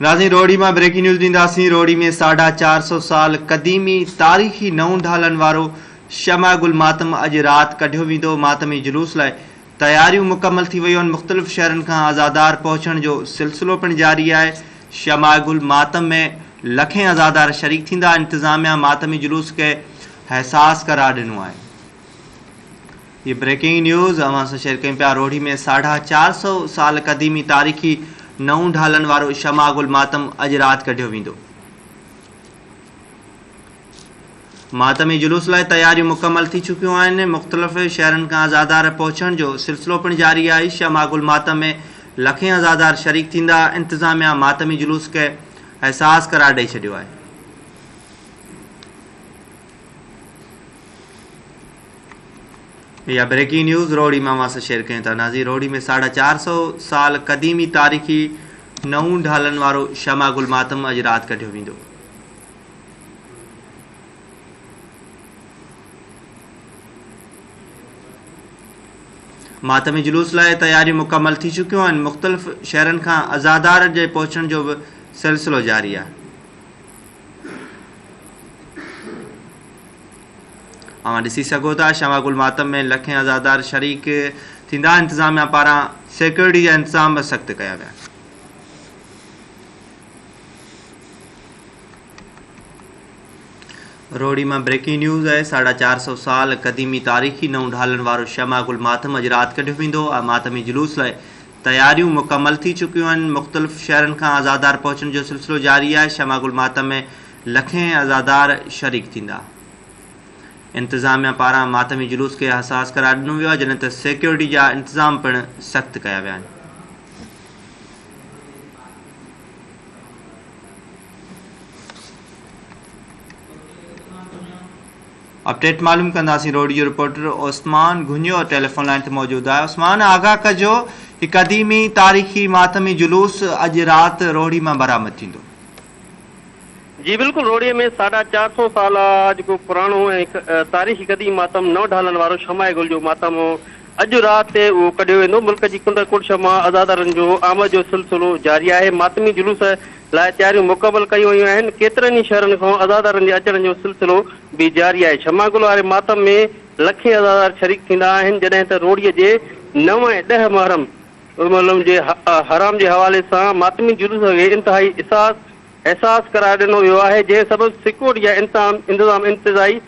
ناظرين روهڙي مان breaking news ڏينداسين روهڙي ۾ ساڍا چار سئو سال قديمي تاريخي نئون ڍالن وارو شمع گل ماتم اڄ رات ڪڍيو ويندو ماتمي جلوس لاء تياريون مڪمل ٿي ويون آهن مختلف شهرن کان عزادار پهچڻ جو سلسلو پڻ جاري آهي شمع گل ماتم ۾ لکين عزادار شريڪ ٿيندا انتظاميا ماتمي جلوس کي حساس قرار ڏنو آهي. هي بريڪنگ نيوز اوهان سان شيئر ڪيون پيا روهڙي ۾ ساڍا چار سئو سال قديمي تاريخي نئون ڍالن وارو شمع گل ماتم اڄ رات ڪڍيو ويندو. ماتمي جلوس لاء تياريون مڪمل ٿي چڪيون آهن مختلف شهرن کان عزادار پهچڻ جو سلسلو پڻ جاري آهي شمع گل ماتم ۾ لکين عزادار شريڪ ٿيندا انتظاميا ماتمي جلوس کي حساس قرار ڏئي ڇڏيو آهي. اها بريڪنگ نيوز روهڙي مان اوهان سان شيئر ڪيون ٿا ناظرين روهڙي ۾ ساڍا چار سئو سال قديمي تاريخي نئون ڍالن وارو شمع گل ماتم اڄ رات ڪڍيو ويندو. ماتمي جلوس لاء تياريون مڪمل ٿي چڪيون آهن مختلف شهرن کان عزادار جي پهچڻ جو به سلسلو جاري آهي. اوهان ڏسي سگهو ٿا شمع گل ماتم ۾ لکين عزادار شريڪ ٿيندا انتظاميا پاران سيڪيورٽي جا انتظام به سخت ڪيا ويا. روهڙي مان بريڪنگ نيوز آهي ساڍا چار سئو سال قديمي تاريخي نئون ڍالن وارو شمع گل ماتم اڄ رات ڪڍيو ويندو ماتمي جلوس لاء تياريون مڪمل ٿي چڪيون آهن، مختلف شهرن کان عزادار پهچڻ جو سلسلو جاري آهي، شمع گل ماتم ۾ لکين عزادار شريڪ ٿيندا. انتظاميا پاران ماتمي جلوس کي حساس قرار ڏنو ويو آهي، جڏهن ته سيڪيورٽي جا انتظام پڻ سخت ڪيا ويا آهن. اپڊيٽ معلوم ڪنداسين روهڙي جو رپورٽر عثمان گهنيو ٽيليفون لائين تي موجود آهي عثمان آگاهه ڪجو هي قديمي تاريخي ماتمي جلوس اڄ رات روهڙي مان برآمد ٿيندو. جي بلڪل روهڙي ۾ ساڍا چار سئو سال جيڪو پراڻو ۽ تاريخي قديم ماتم نو ڍالن وارو شمع گل جو ماتم اڄ رات اهو ڪڍيو ويندو ملڪ جي ڪنڊ ڪڙڇ مان عزادارن جو آمد جو سلسلو جاري آهي ماتمي جلوس لاء تياريون مڪمل ڪيون ويون آهن، ڪيترن ئي شهرن کان عزادارن جي اچڻ جو سلسلو به جاري آهي، شمع گل واري ماتم ۾ لکين عزادار شريڪ ٿيندا آهن، جڏهن ته روهڙي جي نو ۽ ڏهه محرم المحرم جي حرام جي حوالي سان ماتمي جلوس کي انتهائي حساس احساس قرار ڏنو ويو آهي، جنهن سبب سيڪيورٽي جا انتظام انتظائي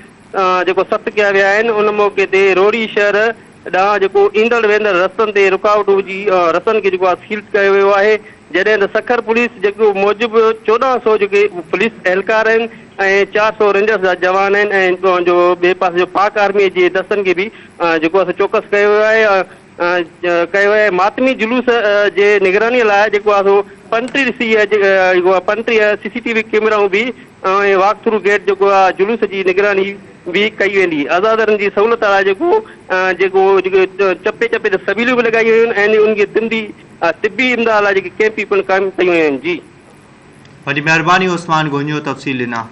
جيڪو سخت ڪيا ويا آهن، ان موقعي تي روهڙي شهر ڏانهن جيڪو ايندڙ ويندڙ رستن تي رڪاوٽون وجهي رستن کي جيڪو آهي سيل ڪيو ويو آهي جڏهن ته سکر پوليس جيڪو موجب 14 سئو جيڪي پوليس اهلڪار آهن ۽ چار سئو رينجرز جا جوان آهن ۽ جو ٻئي پاسي جو پاڪ آرمي جي دستن کي به جيڪو آهي چوڪس ڪيو ويو آهي ڪيو ويو آهي ماتمي جلوس جي نگراني لاء جيڪو آهي سو 35 سي جيڪو آهي 35 سي سي ٽي وي ڪيمرائون به ۽ واڪ ٿرو گيٽ جيڪو آهي جلوس جي نگراني به ڪئي ويندي. عزادارن جي سهولت لاء جيڪو جيڪو جيڪي چپي چپي تي سبيلون به لڳايون ويون آهن ۽ انهن کي طبي طبي امداد لاء جيڪي ڪيمپ پڻ قائم ڪيون ويون آهن. جي. وڏي مهرباني عثمان گهنجو تفصيل ڏنا.